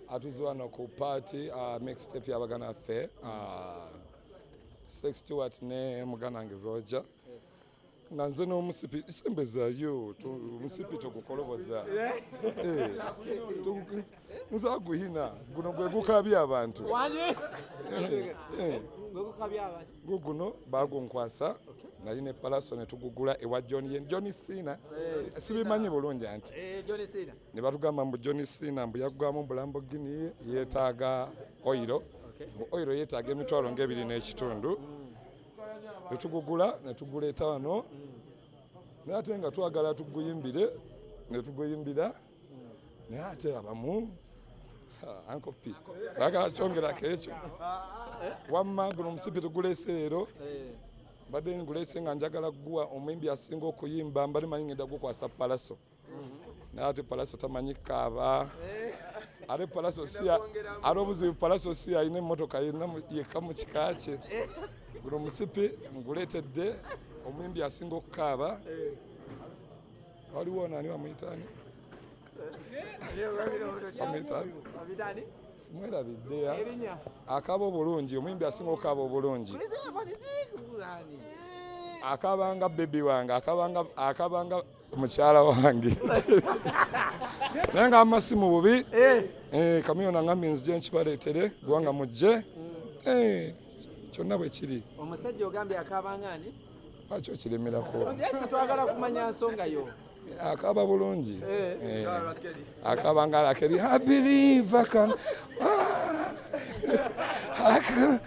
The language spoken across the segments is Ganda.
Atuze wano ku party, mixtape y'abaganda ffe, Sex Stewart ne muganda wange Roger, nga nze n'omusipi sembezaayo omusipi togukoloboza. Eh, nze aguhina guno gwe gukabya abantu. Eh, eh. Guguno bagunkwasa nali ne Palaso ne tugugula ewa John John Cena, sibimanyi bulungi anti ne batugamba mbu John Cena mbu yaggwamu mbu Lamborghini yeetaaga oil, mbu oil yeetaaga emitwalo ng'ebiri n'ekitundu. Ne tugugula ne tuguleeta wano, naye ate nga twagala tuguyimbire ne tuguyimbira, naye ate abamu, Uncle P bagala kyongerako ekyo. Wamma guno omusipi tuguleese leero, mbadde nguleese nga njagala guwa omuyimbi asinga okuyimba. Mbadde manyi ngenda gukwasa Palaso, naye ate Palaso tamanyi kaaba. Ate Palaso si ate obuzibu Palaso si alina emmotoka yenna yekka mu kika kye. Guno omusipi nguleetedde omuyimbi asinga okukaaba. Waliwo nani, bamuyitaani? Bamuyitaani? Simwerabidde. Akaaba obulungi, omuyimbi asinga okukaaba obulungi, akabanga baby wange, akabanga mukyala wange, naye nga amasimu bubi. Eh, Kamiyona ngambye nzije nkibaleetere kubanga mujje. Eh, kyonna bwe kiri. Omusajja ogambye akabangani? Lwaki okiremerako? Yes, twagala kumanya nsonga yo. Akaba bulungi. Eh. Eh, akaba nga Rakeri. I believe I can, I can.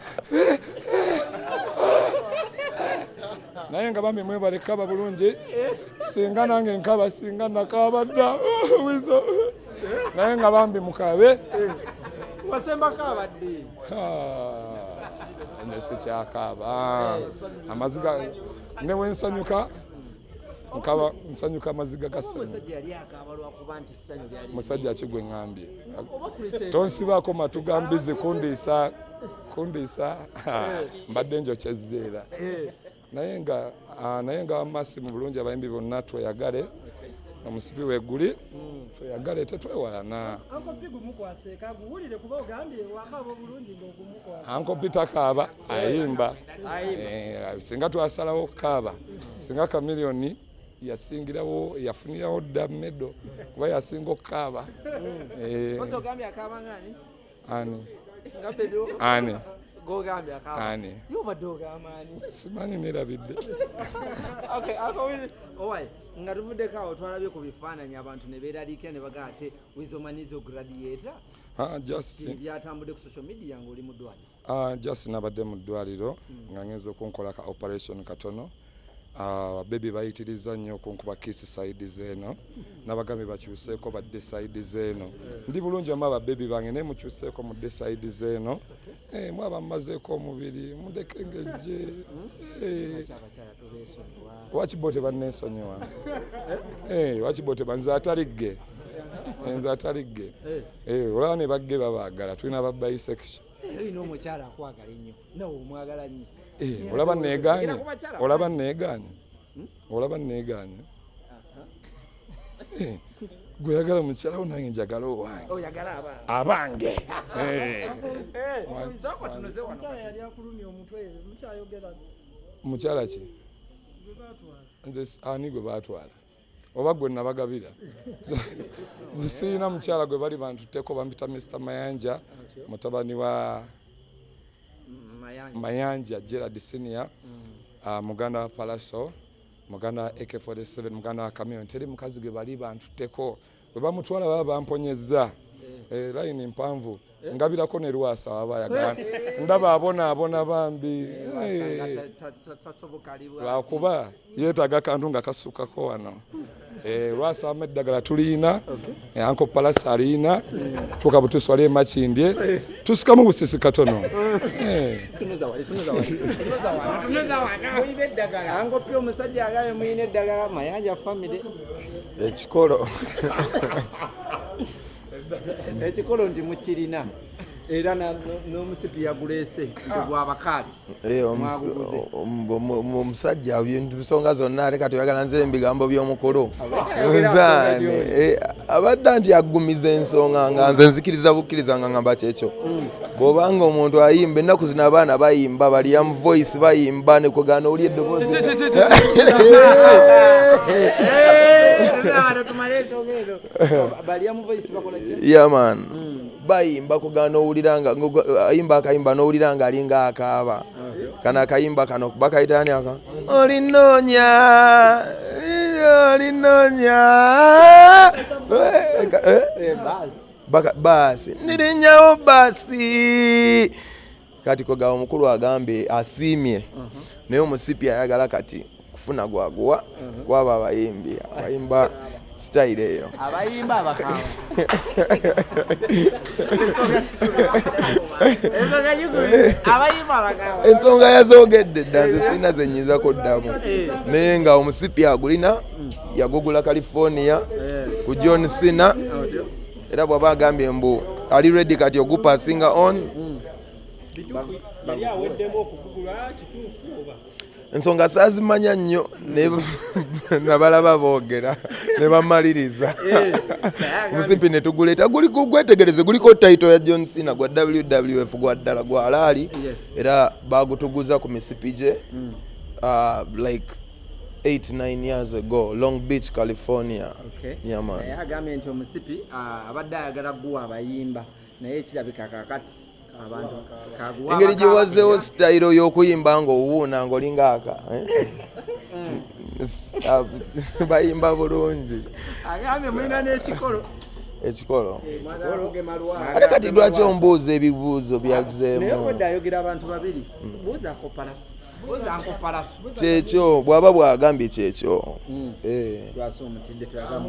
Naye nga bambi mwebale kaba bulungi. Singa nange nkaba, singa nakaaba dda wizo, naye nga bambi mukabe. Wasembako abadde? Ah, nze sikyakaaba. Amaziga newensanyuka nkaba nsanyuka amaziga ga ssanyu. Omusajja yali akaaba lwakuba nti ssanyu lyali Musajja ki gwe ŋŋambye? Oba kulese. Tonsibaako matu ga mbizi kundiisa kundiisa. Mbadde njokyezza era naye nga naye nga masimu bulungi. Abayimbi bonna tweyagale, omusipi weguli, tweyagale, tetwewalana. Uncle P gumukwase, kaguwulire, kuba ogambye wakaaba obulungi ng'ogumukwasa. Uncle P takaaba, ayimba. Ayimba. Eh, singa twasalawo okukaaba, singa Kamiliyoni yasingirawo, yafunirawo dda medal kuba yasinga okukaaba. Eh, Ozi ogambye akaaba ngani? Ani? Nga baby wo. Ani? Gogambye akaaba. Ani? Yo obadde ogamba ani? Simanyi, nerabidde. Okay, Uncle Willy, owai nga tuvuddeko awo, twalabye ku bifaananyi abantu ne beeraliikira ne bagaa ate Wizomanizo gladiator. Ah, just Byatambudde ku social media ng'oli mu ddwaliro. Ah, just nabadde mu ddwaliro nga ngenza okunkola ka operation katono. Ah, baby bayitiriza nnyo okunkuba kiss side zeeno. Nabagambye bakyuseeko badde side zeeno. Ndi bulungi ama babebi bange, naye mukyuseeko mudde side zeeno. Eh, mwaba mumazeeko omubiri, mundeke ngejje. Eh, Abakyala tobeesonyiwa. Lwaki bo tebanneesonyiwa? Eh, lwaki bo teba nze ataligge, nze ataligge. Eh, olaba ne bagge babaagala, tulina ba bisexual. Era olina omukyala akwagala ennyo, nawe omwagala nnyo. Eh, olaba neeganye. Era ku bakyala Olaba neeganye, olaba neeganye. Eh, gwe yagala mukyala wo, nange njagala owange. Oyagala abaana. Abange. Eh, Sooka tunoze wano. Mukyala yali akulumya omutwe, mukyayogera. Mukyala ki? Gwe baatwala. Nze ani gwe baatwala oba gwe nabagabira? Nze sirina mukyala gwe bali bantutteko. Bampita Mr Mayanja, mutabani wa Mayanja. Mayanja Gerard Senior, muganda wa Palaso, muganda wa AK47, muganda wa Camion. Teri mukazi gwe bali bantutteko. Bwe bamutwala baba bamponyezza. Eh, layini mpanvu, ngabirako ne Lwasa waba ayagala. Ndaba abonaabona bambi. Eh, Tasoboka ali lwakuba yeetaaga kantu nga kasukako wano. Eh, Lwasa ama eddagala tuliina. Eh, Uncle Palasa aliina, tuuka butuusi wali emakindye, tusikamu busisi katono. Eh, Tunuza wali, tunuza wali, tunuza wano, tunuza wano. Muyina eddagala. Uncle P, omusajja agambye muyina eddagala, Mayanja family. Ekikolo. Ekikolo nti mukirina. Era n'omusipi yaguleese nti gwabakaabi. Eh, Mwaguguze. omusajja nsonga zonna ate kati oyagala nzire mu bigambo by'omukulu. Ayogera Nzaane, nsonga. abadde nti aggumiza ensonga nga nze nzikiriza bukkiriza nga ngamba kyekyo, bw'obanga omuntu ayimba ennaku zino, abaana bayimba baliyamu voice, bayimba nekwegaana oli eddoboozi. Tumale ensonga ezo. Balyamu voice bakola ki? Yeah man, bayimba kugaana owulira nga ayimba akayimba n'owulira nga alinga akaaba. Kano akayimba kano bakayita ani aka olinoonya, olinoonya. Eh? Baasi. Baasi ndirinyawo baasi. Kati kwegaba omukulu agambye asiimye, naye omusipi ayagala kati kufuna gwaguwa kwaba abayimbi abayimba sitayiro eyo. Abayimba abakaaba. Ensonga gikulu, abayimba abakaaba. Ensonga yazoogedde dda, nze sirina ze nnyinza kuddamu, naye nga omusipi agulina, yagugula California ku John Cena, era bw'aba agambye mbu ali ready kati ogupasinga on. Bituufu yali aweddemu okugugula, kituufu oba? Ensonga saazimanya nnyo, naye nabalaba boogera ne bamaliriza omusipi ne tuguleeta. Guliko, gwetegereze, guliko title ya John Cena, gwa WWF, gwa ddala gwa alaali. Era bagutuguza ku misipi gye like 8 9 years ago, Long Beach, California. Yeah, man. Naye agambye nti omusipi abadde ayagala guwa abayimba, naye kirabika kakati abantu kaguwa Engeri gye abakaaba. wazzeewo sitayiro y'okuyimba ng'owuuna ng'olinga aka, eh? Bayimba bulungi. Agambye mulina n'ekikolo. Ekikolo. Mwagala kugema lwala. Ate kati lwaki ombuuza ebibuuzo Naye byazzeemu? obwedde ayogera abantu babiri. Buuza Uncle Palaso, buuza Uncle Palaso. Kyekyo, bw'aba bw'agambye kyekyo. Eh. Lwasi omutidde toyagala.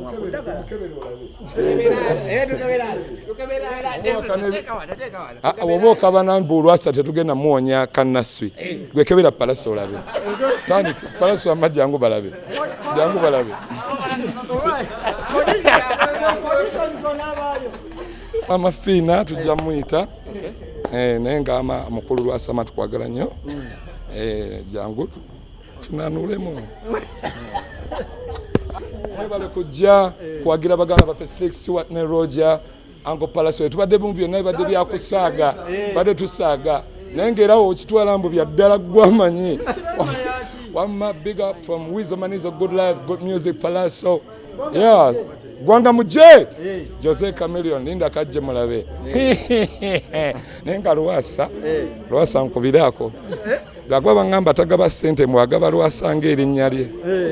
Ah, oba okabana mbu olwasa tetugenda muwonya kannaswi, gwekebera Palaso olabe. Tandika Palaso, amma jangu balabe, jangu balabe. Conditions onabaayo. Mama Fiina tujja muyita. Eh, naye nga ama mukulu Lwasama tukwagala nnyo. Eh, jangu tunanulemu. Mwebale kujja kuwagira baganda baffe Slick Stewart ne Roger. Uncle Palaso, tubadde mu byonna bibadde byakusaaga, badde tusaaga, naye ngaera okitwala mbu bya ddala gwamanyi. Wamma big up from Weasel Manizo, good life, good music, Palaso. Yeah, gwanga muje Jose Chameleone, linda kajje mulabe. Naye nga Lwasa, Lwasa nkubiraako, lwakuba baŋŋamba tagaba ssente, mbwagaba Lwasa ng'erinnya lye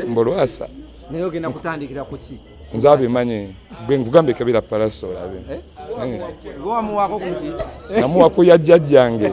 mbu Lwasa. Naye ogenda kutandikira ku ki? Nze abimanyi, gwe nkugambye kebera Palaso olabe. Gwe wamuwaako ku ki? Namuwa ku ya jjajjange.